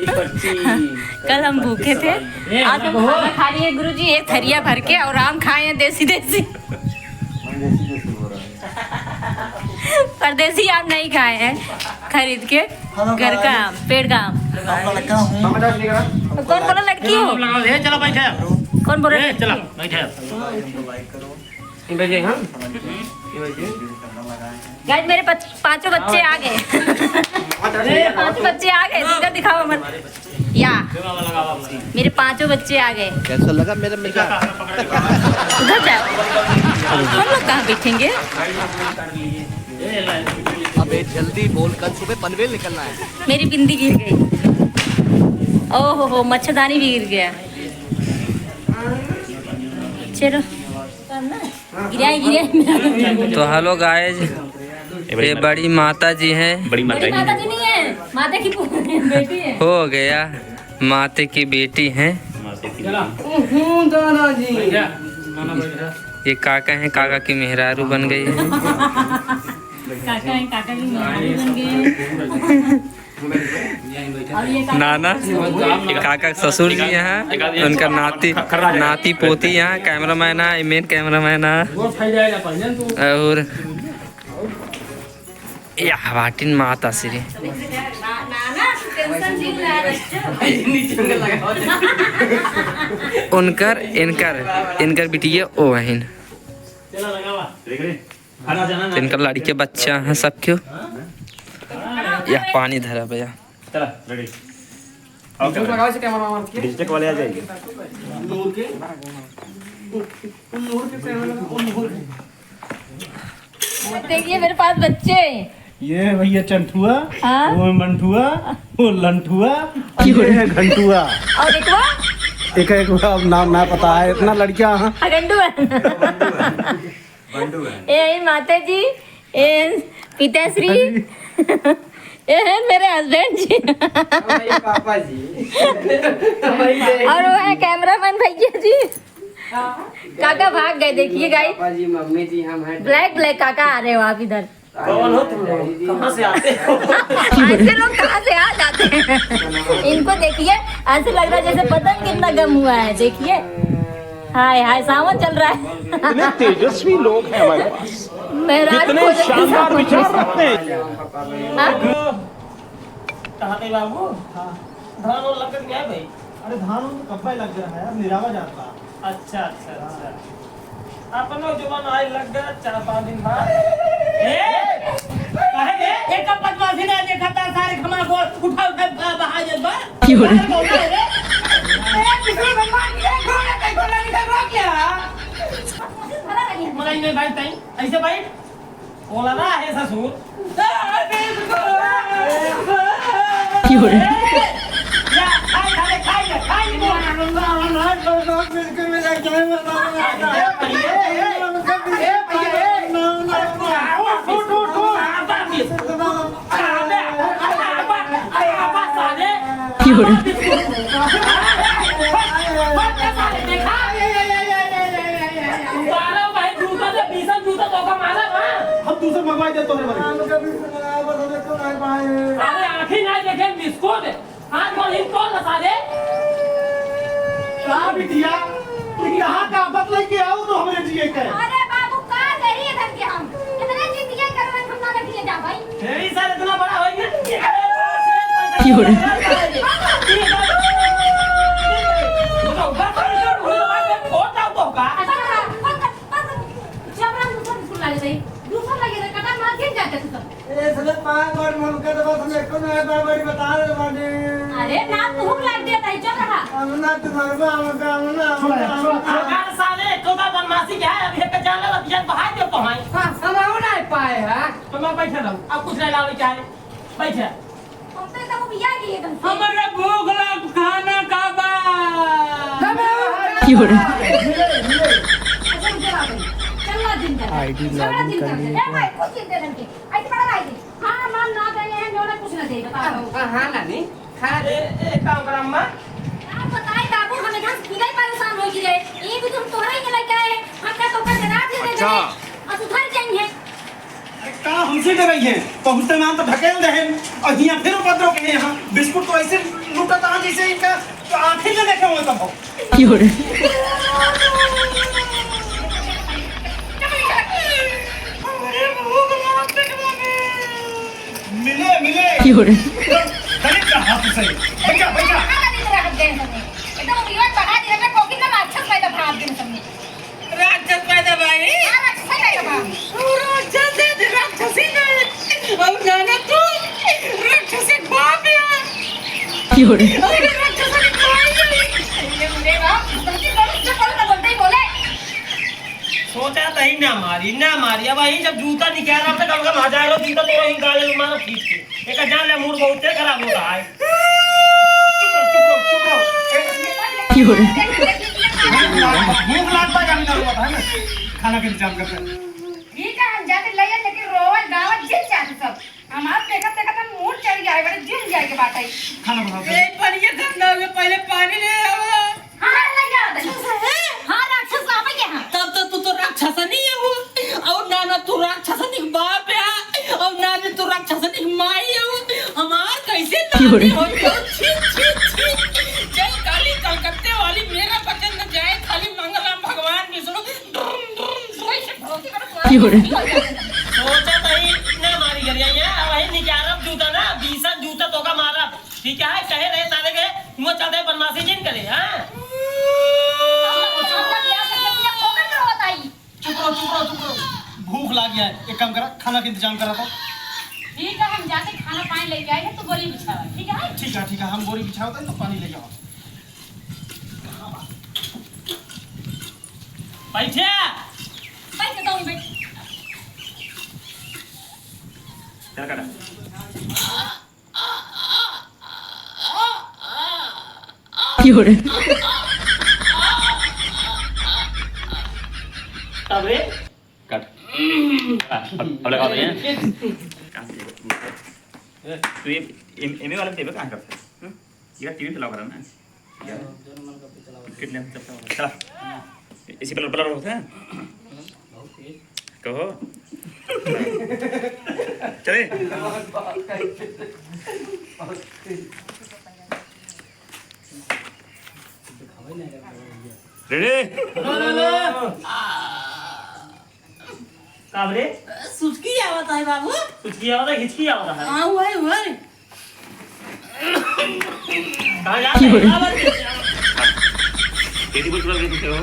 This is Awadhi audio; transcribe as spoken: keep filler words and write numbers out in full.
कल हम भूखे थे, आज हम खाना खा लिए गुरुजी, एक थरिया भर के, और आम खाए हैं देसी देसी। परदेसी आम नहीं खाए हैं, खरीद के, घर का आम, पेड़ का आम। तो कौन बोला लड़की हो? ए, चलो बैठे। कौन बोला ए, लड़की चलो हो? बैठे। ये बैठे, हाँ? ये बैठे। गाइस, मेरे पच-, पांचों बच्चे आ गए। मेरे पांचों बच्चे आ गए। सीधा दिखाओ हमारे। या, मेरे पांचों बच्चे आ गए। कैसा लगा मेरा मजाक? उधर जाओ। हम लोग कहाँ बैठेंगे? अबे जल्दी बोल, कल सुबह पनवेल निकलना है। मेरी बिंदी गिर गई। ओहो हो, मच्छरदानी भी गिर गया। चलो। गिराई, गिराई। तो हेलो गाइस, ये बड़ी माता जी हैं। बड़ी माता जी नहीं है, माता की पु-, बेटी है। हो गया, माते की बेटी हैं। ओहो, दादाजी। ये काका हैं, काका की मेहरारू बन गई है। काका हैं, काका की मेहरारू बन गई है। नाना, काका ससुर जी यहाँ, उनका नाती, नाती पोती यहाँ, कैमरामैन है, मेन कैमरामैन है। और यह बाटिन माता श्री। उनकर, इनकर, इनकर बिटिया ओ बहिन। तो इनका लड़के बच्चा हैं सब क्यों? यह पानी धरा भैया। चला, रेडी। ओके। लगाओ इसे कैमरा ऑन किया। डिजिटल वाले आ जाएंगे। देखिए मेरे पास बच्चे। ये भैया चंठुआ, हाँ? वो मंठुआ, वो लंठुआ, और ये है घंटुआ। और एक वो? एक, एक वो अब नाम ना पता है, इतना लड़कियां, हाँ। अगंडुआ। बंडू है। ए, ए, माता जी, ए, पिताश्री, ए, मेरे हस्बैंड जी। हमारे पापा जी। हमारे और वो है कैमरामैन भैया जी। काका भाग गए, देखिए गाइस। पापा जी, मम्मी जी, हम हैं। ब्लैक, ब्लैक काका आ रहे हो आप इधर। कौन हो तुम लोग? कहाँ से आते हो? ऐसे लोग कहाँ से आ जाते हैं? इनको देखिए, ऐसे लग रहा है जैसे पता नहीं कितना गम हुआ है। देखिए, हाय हाय, सावन चल रहा है। इतने तेजस्वी लोग हैं हमारे पास। मेहरारू कितने को देखिए, शानदार विचार रखते हैं। हाँ? कहाँ गए बाबू? हाँ। धान और लग गया भाई? अरे धान तो कब लग गया है यार, निरावा जाता। अच्छा, अच्छा, अच्छा। अपनो जवान आए लग गया चार पाँच दिन बाद। ए! काहे रे? एक बदमाशी ना देखा था सारे खमा को उठा उठा बहा दे बा। क्यों रे? बाहर बोलता है रे। ए, किसी भगवान की एक घोड़ा कहीं को नहीं रोक लिया। मगर नहीं भाई, तई ऐसे भाई। बोला ना है ससुर। क्यों रे? या, खाई, खाई, खाई, खाई, खाई। क्यों रे? बारह भाई जूता से बीसन जूता तो का मारा ना। हम दूसर मंगवाई दे तोरे बड़े। हम कभी सुना, बस हमें को नहीं पाए। अरे आँखी ना देखे बिस्कुट। आज कल ही कौन बता दे? का बिटिया? तू यहाँ का बदल के आओ तो हमरे जिए के। अरे बाबू, का करी इधर के हम? कितने जिंदगी करवे हम ना रखिए जा भाई। तेरी सर इतना बड़ा हो गया। क्यों रे? अच्छा, बस, बस, जबरन दूसरा बिस्कुल लागे थे। दूसरा लगे थे, कटा मार गिर जाते तू सब। ए, साले पाँच बार मन कर दे, बस हम एको ना बार बार बता रहे बानी। अरे ना, तू हुक लाग दिया था, चुप रहा। हम ना तुम्हारे को, हम का, हम ना, हम ना, हम ना। अगर साले एको बार बदमाशी किया है, अभी एक जान लो, अभी बहाई दे तो हैं। हाँ, समाओ ना पाए, हाँ। तो मैं बैठे रहूँ, अब कुछ नहीं लावे क्या है, बैठे। हम तो एकदम उबिया गए एकदम से। हमारा भूख लग खाना का बा। क्यों रे? अच्छा, रुक जा भाई। चल ना दिन कर। आईडी लॉगिन कर लिए। ए भाई, कुछ चिंता नहीं। ऐसे बड़ा भाई जी। हाँ, हम ना गए हैं, जो ना कुछ ना दे, बताओ। हाँ, हाँ, नानी, खाना दे। ए, ए, काम कर अम्मा। आप बताए बाबू, हम एकदम बिगड़ परेशान हो गए। ये भी तुम तोहरे के लेके आए, हम क्या तो का जवाब दे दे अच्छा। और सुधर जाएंगे। अरे का हमसे डरइहें? पहुँचते मान तो ढकेल देहें और हियाँ फिर उपद्रव कहे। यहाँ बिस्कुट तो ऐसे लूटत आ जैसे इनका तो आँखें में देखे हुए तब हो। की हो रे? अरे भूख लागत बा। मिले, मिले। की हो रे? तनिक का हाथ से। बैठा, बैठा। एकदम विवाद बढ़ा दिया, मैं कोकिल में राक्षस पैदा भा दिया सबने। राक्षस पैदा भाई। हाँ, राक्षस पैदा भा। तू राक्षस है, राक्षसी नहीं। और नाना तू राक्षसी बाप है। की हो रे? अरे राक्षसी माई है। ये मेरे बाप, तुमकी करो, जो करो ना बोलते ही बोले। सोचा तही ना मारी, ना मारी। अब अहीं जब जूता निकाल रहा था, कल का भाजा लो, जूता तो वहीं गाले में मारो खींच के। एक जान ले, मूड बहुते खराब होता है। चुप रहो, चुप रहो, चुप रहो। ए, की हो रे? भूख लाग, भूख लाग बा, जाने का हुआ था, है ना? खाना के इंतजाम करते हैं। ठीक है, हम जाके ले आए, लेकिन रोवल गावल जिन जाते सब। हमार देखत देखत हम मूड चढ़ गया है, बड़े जिन जाए के बात है। खाना बनाओ। ए, पनिया गंदा हो गया, पहले पानी ले आओ। हाँ, ले जाओ तनी। हाँ, राक्षस आवे के हाँ। तब तो तू तो राक्षसनी है वो। और नाना तू राक्षसनी के बाप है। और नानी तू राक्षसनी के माई है वो। हमार कैसे क्यों रे? नानी हो गया? छी, छी, छी। जय काली कलकत्ते वाली, मेरा वचन न जाए, खाली मंगलम भगवान विष्णु। क्यों रे? सोचा तही ना मारी गरिया, यहाँ वही निकालब जूता ना, बीसन जूता तोका मारब। ठीक है, कहे रहे सारे के, मुँह चलते बदमाशी जिन करे, हाँ? चुप रहो, चुप रहो, चुप रहो। भूख लाग गया है, एक काम करा, खाना के इंतजाम करा तो। ठीक है, हम जाके खाना पानी लेके आए हैं, तू बोरी बिछावा, ठीक है? ठीक है, ठीक है, हम बोरी बिछावा तो पानी लेके आवा। बैठे। बैठ के तो बैठ। चल काटा। की हो रे? अब रे? काट। अब, अब लगा दे। तू ये एम-, एमए वाला टेबल कहाँ करता है? हम्म? ये टीवी पे लगा रहा ना? कितने चलता होगा? चला। इसी पर बलर होता है? कहो। चले। रेडी? का रे? सुचकी आवत है बाबू। सुचकी आवत है, हिचकी आवत है। हाँ, वही, वही। कहाँ जा रहे हो? तेरी बोल चुका तुम हो?